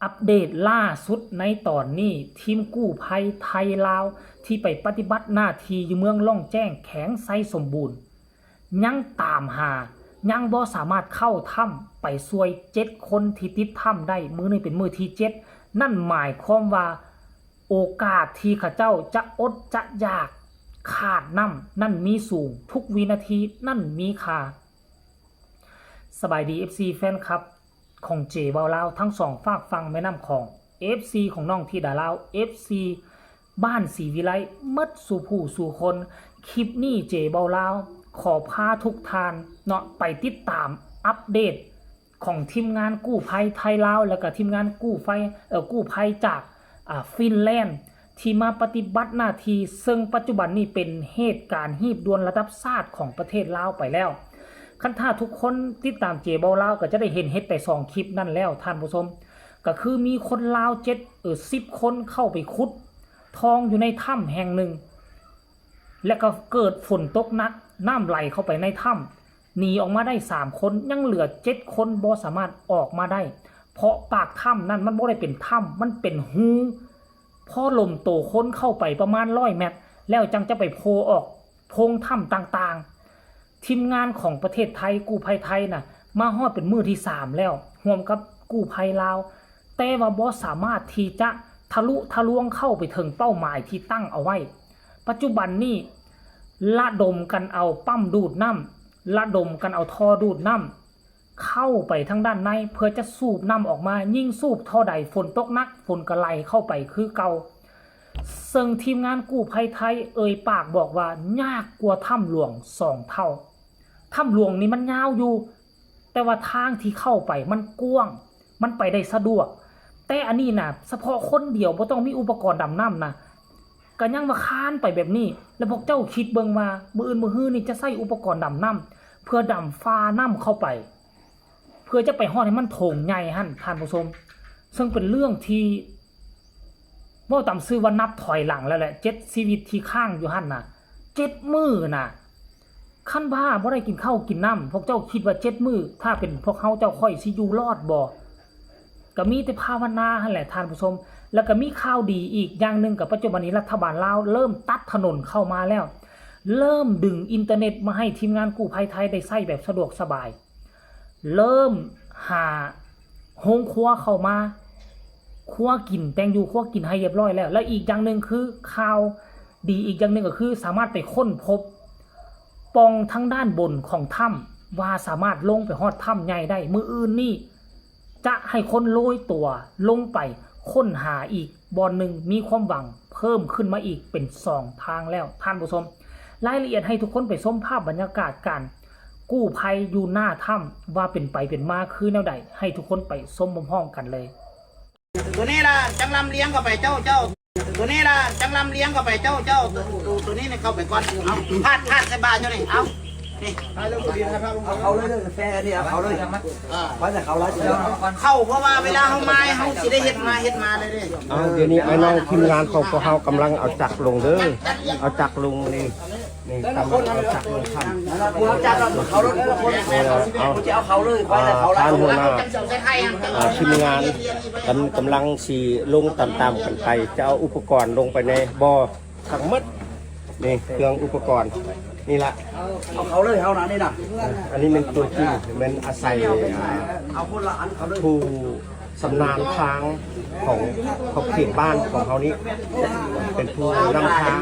ອັບເດດລ່າສຸດໃນຕອນນີ້, ທີມກູ້ໄພໄທລາວທີ່ໄປປະຕິບັດໜ້າທີ່ຢູ່ເມືອງລ່ອງແຈ້ງ ແຂວງໄຊສົມບູນ ຍັງຕາມຫາ, ຍັງບໍ່ສາມາດເຂົ້າຖ້ຳໄປຊ່ວຍເຈັດຄົນທີ່ຕິດຖ້ຳໄດ້. ມື້ນີ້ເປັນມື້ທີເຈັດ, ນັ້ນໝາຍຄວາມວ່າໂອກາດທີ່ເຂົາເຈົ້າຈະອົດຈະຢາກຂາດນ້ຳນັ້ນມີສູງ, ທຸກວິນາທີນັ້ນມີຄ່າ. ສະບາຍດີ ເອັຟຊີ ແຟນຄລັບ ຂອງເຈເວົ້າລາວທັງສອງຟາກຝັ່ງແມ່ນ້ຳຂອງ, ເອັຟຊີ ຂອງນ້ອງທິດາລາວ, ເອັຟຊີ ບ້ານສີວິໄລ ໝົດສູ່ຜູ້ສູ່ຄົນ. ຄລິບນີ້ເຈເວົ້າລາວຂໍພາທຸກທ່ານເນາະ ໄປຕິດຕາມອັບເດດຂອງທີມງານກູ້ໄພໄທລາວ ແລ້ວກະທີມງານກູ້ໄພ ເອີ ກູ້ໄພຈາກ ອ່າ ຟິນແລນ ທີ່ມາປະຕິບັດໜ້າທີ່, ເຊິ່ງປັດຈຸບັນນີ້ເປັນເຫດການຮີບດ່ວນລະດັບຊາດຂອງປະເທດລາວໄປແລ້ວ. ຄັນຖ້າທຸກຄົນຕິດຕາມເຈເວົ້າລາວ ກໍຈະໄດ້ເຫັນເຮັດໄປສອງຄລິບນັ້ນແລ້ວທ່ານຜູ້ຊົມ, ກໍຄືມີຄົນລາວເຈັດ ເອີ ສິບຄົນເຂົ້າໄປຂຸດທອງຢູ່ໃນຖ້ຳແຫ່ງໜຶ່ງ ແລ້ວກໍເກີດຝົນຕົກໜັກ, ນ້ຳໄຫຼເຂົ້າໄປໃນຖ້ຳ, ໜີອອກມາໄດ້ສາມຄົນ, ຍັງເຫຼືອເຈັດຄົນບໍ່ສາມາດອອກມາໄດ້ ເພາະປາກຖ້ຳນັ້ນມັນບໍ່ໄດ້ເປັນຖ້ຳ, ມັນເປັນຮູ. ພໍລົມໂຕຄົນເຂົ້າໄປປະມານຮ້ອຍແມັດ ແລ້ວຈັ່ງຈະໄປໂພອອກໂພງຖ້ຳຕ່າງໆ. ທີມງານຂອງປະເທດໄທ ກູ້ໄພໄທນະ ມາຮອດເປັນມື້ທີສາມແລ້ວ ຮ່ວມກັບກູ້ໄພລາວ, ແຕ່ວ່າບໍ່ສາມາດທີ່ຈະທະລຸທະລວງເຂົ້າໄປເຖິງເປົ້າໝາຍທີ່ຕັ້ງເອົາໄວ້. ປັດຈຸບັນນີ້ລະດົມກັນເອົາປ້ຳດູດນ້ຳ, ລະດົມກັນເອົາທໍ່ດູດນ້ຳ ເຂົ້າໄປທາງດ້ານໃນເພື່ອຈະສູບນ້ຳອອກມາ, ຍິ່ງສູບທໍ່ໃດ ຝົນຕົກໜັກ ຝົນກໍໄຫຼເຂົ້າໄປຄືເກົ່າ. ເຊິ່ງທີມງານກູ້ໄພໄທເອີ່ຍປາກບອກວ່າຍາກກວ່າຖ້ຳຫຼວງສອງເທົ່າ. ຖ້ຳຫຼວງນີ້ມັນຍາວຢູ່, ແຕ່ວ່າທາງທີ່ເຂົ້າໄປມັນກວ້າງ, ມັນໄປໄດ້ສະດວກ. ແຕ່ອັນນີ້ນະ ສະເພາະຄົນດຽວ ບໍ່ຕ້ອງມີອຸປະກອນດຳນ້ຳນະ ກະຍັງວ່າຄານໄປແບບນີ້, ແລ້ວພວກເຈົ້າຄິດເບິ່ງວ່າ ມື້ອື່ນມື້ຮືນີ້ຈະໃຊ້ອຸປະກອນດຳນ້ຳ ເພື່ອດຳຝ່ານ້ຳເຂົ້າໄປ ເພື່ອຈະໄປຮອດໃຫ້ມັນໂຖງໃຫຍ່ຫັ້ນທ່ານຜູ້ຊົມ. ເຊິ່ງເປັນເລື່ອງທີ່ເວົ້າຕາມຊື່ວ່ານັບຖອຍຫຼັງແລ້ວແຫຼະ, ເຈັດຊີວິດທີ່ຄ້າງຢູ່ຫັ້ນນະ ເຈັດມື້ນະ. ຄັນວ່າບໍ່ໄດ້ກິນເຂົ້າກິນນ້ຳ, ພວກເຈົ້າຄິດວ່າເຈັດມື້ ຖ້າເປັນພວກເຮົາເຈົ້າຂ້ອຍຊິຢູ່ລອດບໍ່? ກໍມີແຕ່ພາວະນາຫັ້ນແຫຼະທ່ານຜູ້ຊົມ. ແລ້ວກໍມີຂ່າວດີອີກຢ່າງໜຶ່ງ, ກໍປັດຈຸບັນນີ້ລັດຖະບານລາວເລີ່ມຕັດຖະໜົນເຂົ້າມາແລ້ວ, ເລີ່ມດຶງອິນເຕີເນັດມາໃຫ້ທີມງານກູ້ໄພໄທໄດ້ໃຊ້ແບບສະດວກສະບາຍ, ເລີ່ມຫາໂຮງຄົວເຂົ້າມາ ຄົວກິນ, ແຕ່ງຢູ່ຄົວກິນໃຫ້ຮຽບຮ້ອຍແລ້ວ. ແລະ ອີກຢ່າງໜຶ່ງຄື ຂ່າວດີອີກຢ່າງໜຶ່ງກໍຄື ສາມາດໄປຄົ້ນພົບປ່ອງທາງດ້ານບົນຂອງຖ້ຳ ວ່າສາມາດລົງໄປຮອດຖ້ຳໃຫຍ່ໄດ້. ມື້ອື່ນນີ້ຈະໃຫ້ຄົນໂລຍຕົວລົງໄປຄົ້ນຫາອີກບ່ອນໜຶ່ງ, ມີຄວາມຫວັງເພີ່ມຂຶ້ນມາອີກເປັນສອງທາງແລ້ວທ່ານຜູ້ຊົມ. ລາຍລະອຽດໃຫ້ທຸກຄົນໄປຊົມພາບບັນຍາກາດການກູ້ໄພຢູ່ໜ້າຖ້ຳ ວ່າເປັນໄປເປັນມາຄືແນວໃດ, ໃຫ້ທຸກຄົນໄປຊົມພ້ອມໆກັນເລີຍ. ຕົວນີ້ລະຈັ່ງລຳລຽງເຂົ້າໄປເຈົ້າ ເຈົ້າ ຕົວນີ້ລະຈັ່ງລຳລຽງເຂົ້າໄປເຈົ້າ ເຈົ້າ ຕົວ ຕົວ ຕົວນີ້ນີ້ເຂົ້າໄປກ່ອນ. ເອົາ ພາດ ພາດໃສ່ບ່າເຈົ້ານີ້ ເອົາ ນີ້ ເອົາເລີຍ ເອົາເລີຍ ແຟນີ້ ເອົາເຂົ້າເລີຍ ເອີ ໄວ້ແຕ່ເຂົ້າລະ ເຂົ້າ ເພາະວ່າເວລາເຮົາມາເຮົາຊິໄດ້ເຮັດມາ ເຮັດມາເລີຍເດ້. ເອົາ ດຽວນີ້ອ້າຍນ້ອງທີມງານຂອງພວກເຮົາກຳລັງເອົາຈັກລົງເດີ ເອົາຈັກລົງນີ້. ນີ້ກຳລັງເອົາຈັກລົງຖ້ຳ ເອົາຈັກເຂົ້າລົດ ເອົາ ຈະເອົາເຂົ້າເລີຍ ໄວ້ແຕ່ເຂົ້າລະ ທ່ານຫົວໜ້າ ອ່າ ທີມງານກຳ ກຳລັງຊິລົງຕາມໆກັນໄປ ຈະເອົາອຸປະກອນລົງໄປໃນບໍ່ທັງໝົດ. ນີ້ເຄື່ອງອຸປະກອນນີ້ລະ ເອົາເຂົ້າເລີຍເຮົານະ ນີ້ນະ ອັນນີ້ແມ່ນຕົວຈິງ ແມ່ນອາໄສ ເອົາຄົນລະອັນເຂົ້າເລີຍ ຜູ້ ຊຳນານທາງຂອງຂອບເຂດບ້ານຂອງເຮົານີ້ ເປັນຜູ້ນຳທາງ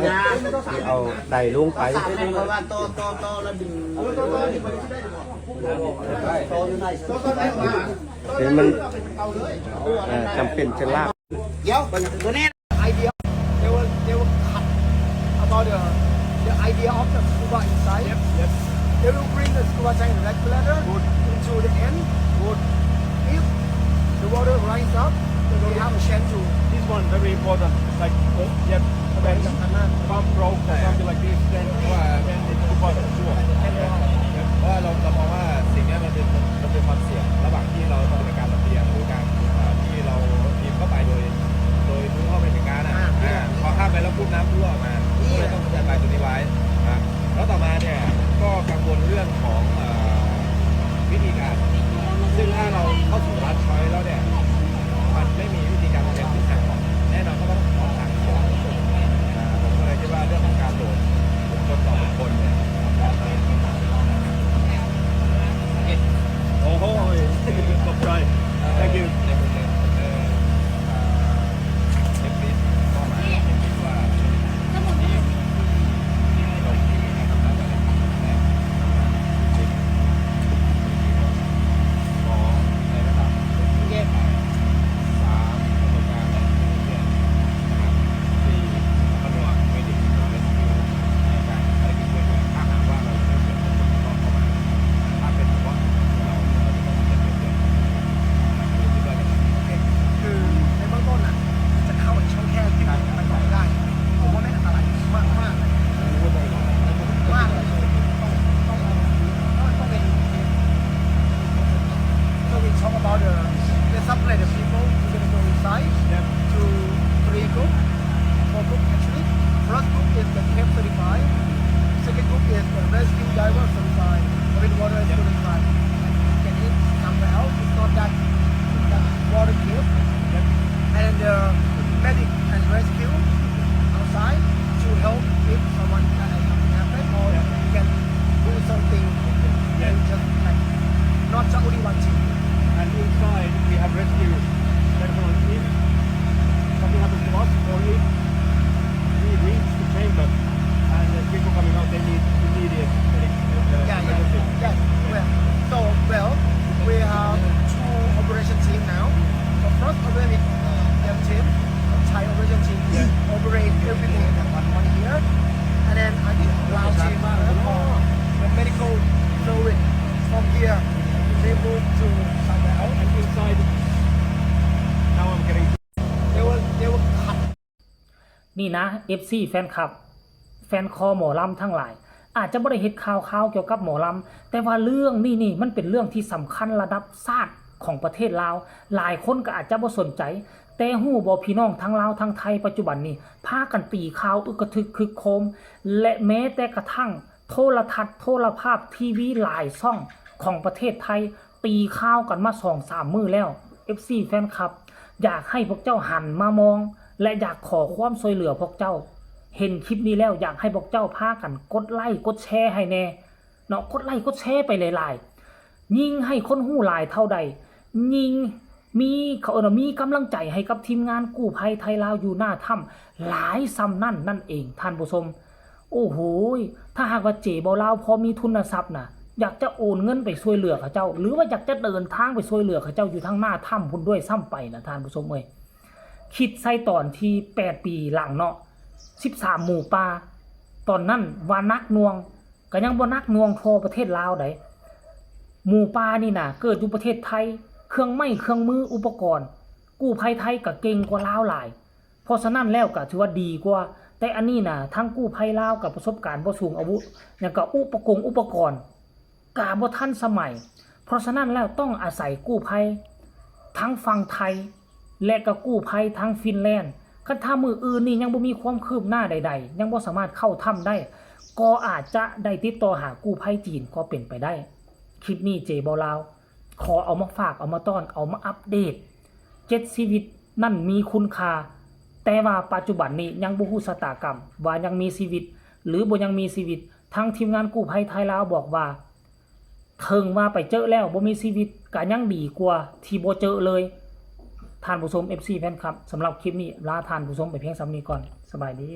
ທີ່ເອົາໄດລົງໄປ ເປັນມັນ ເອີ ຈຳເປັນຈະລາກ Idea. They will, they will cut about the, the idea of the scuba inside. Yep, yep. They will bring the scuba tank regulator Good. into the end. Good. If the water rise up, they have a chance to. This one very important. Like, uh, yep, when pump broke or something like this, then, uh, then it will bother. Sure. ເພາະວ່າເຮົາ ເຮົາມອງວ່າສິ່ງເນີ້ຍມັນເປັນ ມັນເປັນຄວາມສ່ຽງລະຫວ່າງທີ່ເຮົາຕ້ອງໃຊ້ການລຳລຽງ ຫຼືການ ອ່າ ທີ່ເຮົາບິນເຂົ້າໄປໂດຍ ໂດຍເພາະເປັນການ ອ່າ ອ່າ ພໍຂ້າມໄປແລ້ວປຸບນ້ຳຮົ່ວອອກມາ ກໍເລີຍຕ້ອງເຕືອນໄປຕົວນີ້ໄວ້ ອ່າ ແລ້ວຕໍ່ມາເນີ້ຍກໍກັງວົນເລື່ອງຂອງ ເອີ ວິທີການ ຊຶ່ງຖ້າເຮົາເຂົ້າສູ່ລັດຊອຍແລ້ວເນີ້ຍ ມັນໄມ່ມີ ນີ້ນະ ເອັຟຊີ ແຟນຄລັບ ແຟນຄໍໝໍລຳທັງຫຼາຍ ອາດຈະບໍ່ໄດ້ເຮັດຂ່າວຄາວກ່ຽວກັບໝໍລຳ ແຕ່ວ່າເລື່ອງນີ້ນີ້ ມັນເປັນເລື່ອງທີ່ສຳຄັນລະດັບຊາດຂອງປະເທດລາວ. ຫຼາຍຄົນກໍອາດຈະບໍ່ສົນໃຈ ແຕ່ຮູ້ບໍ່ ພີ່ນ້ອງທັງລາວທັງໄທ ປັດຈຸບັນນີ້ ພາກັນຕີຂ່າວອຶກກະທຶກຄຶກໂຄມ ແລະ ແມ້ແຕ່ກະທັ້ງໂທລະທັດໂທລະພາບທີວີຫຼາຍຊ່ອງຂອງປະເທດໄທ ຕີຂ່າວກັນມາສອງສາມມື້ແລ້ວ. ເອັຟຊີ ແຟນຄລັບ ຢາກໃຫ້ພວກເຈົ້າຫັນມາມອງ ແລະ ຢາກຂໍຄວາມຊ່ວຍເຫຼືອພວກເຈົ້າ. ເຫັນຄລິບນີ້ແລ້ວ ຢາກໃຫ້ພວກເຈົ້າພາກັນກົດໄລກົດແຊໃຫ້ແດ່ເນາະ, ກົດໄລກົດແຊໄປຫຼາຍໆ. ຍິ່ງໃຫ້ຄົນຮູ້ຫຼາຍເທົ່າໃດ ຍິ່ງມີ ເຂົາເອີ້ນວ່າມີກຳລັງໃຈໃຫ້ກັບທີມງານກູ້ໄພໄທລາວຢູ່ໜ້າຖ້ຳຫຼາຍສ່ຳນັ້ນນັ້ນເອງ ທ່ານຜູ້ຊົມ. ໂອ້ໂຫຍ ຖ້າຫາກວ່າເຈເບົາລາວພໍມີທຶນນະຊັບນະ ຢາກຈະໂອນເງິນໄປຊ່ວຍເຫຼືອເຂົາເຈົ້າ ຫຼືວ່າຢາກຈະເດີນທາງໄປຊ່ວຍເຫຼືອເຂົາເຈົ້າຢູ່ທາງໜ້າຖ້ຳພຸ້ນດ້ວຍຊ້ຳໄປນະ ທ່ານຜູ້ຊົມເອີຍ. ຄິດໃສ່ຕອນທີ່ແປດປີຫຼັງເນາະ ສິບສາມໝູປ່າ ຕອນນັ້ນວ່າໜັກໜ່ວງ ກໍຍັງບໍ່ໜັກໜ່ວງທໍ່ປະເທດລາວໃດ. ໝູປ່ານີ້ນະ ເກີດຢູ່ປະເທດໄທ ເຄື່ອງໄມ້ເຄື່ອງມືອຸປະກອນ ກູ້ໄພໄທກໍເກັ່ງກວ່າລາວຫຼາຍ. ເພາະສະນັ້ນແລ້ວກໍຖືວ່າດີກວ່າ. ແຕ່ອັນນີ້ນະ ທາງກູ້ໄພລາວກໍປະສົບການບໍ່ສູງອາວຸ ຫຍັງກໍອຸປະກົງອຸປະກອນ ກະບໍ່ທັນສະໄໝ. ເພາະສະນັ້ນແລ້ວຕ້ອງອາໄສກູ້ໄພທັງຝັ່ງໄທ ແລະ ກະກູ້ໄພທັງຟິນແລນ. ຄັນຖ້າມື້ອື່ນນີ້ຍັງບໍ່ມີຄວາມຄືບໜ້າໃດໆ ຍັງບໍ່ສາມາດເຂົ້າຖ້ຳໄດ້ ກໍອາດຈະໄດ້ຕິດຕໍ່ຫາກູ້ໄພຈີນກໍເປັນໄປໄດ້. ຄລິບນີ້ເຈເບົາລາວ ຂໍເອົາມາຝາກ ເອົາມາຕ້ອນ ເອົາມາອັບເດດ. ເຈັດຊີວິດນັ້ນມີຄຸນຄ່າ ແຕ່ວ່າປັດຈຸບັນນີ້ຍັງບໍ່ຮູ້ຊະຕາກຳວ່າຍັງມີຊີວິດ ຫຼື ບໍ່ຍັງມີຊີວິດ. ທາງທີມງານກູ້ໄພໄທລາວບອກວ່າ ເຖິງວ່າໄປເຈີແລ້ວບໍ່ມີຊີວິດ ກະຍັງດີກວ່າທີ່ບໍ່ເຈີເລີຍ. ທ່ານຜູ້ຊົມ ເອັຟຊີ ແຟນຄລັບ ສຳລັບຄລິບນີ້ລາທ່ານຜູ້ຊົມໄປພຽງສ່ຳນີ້ກ່ອນ. ສະບາຍດີ.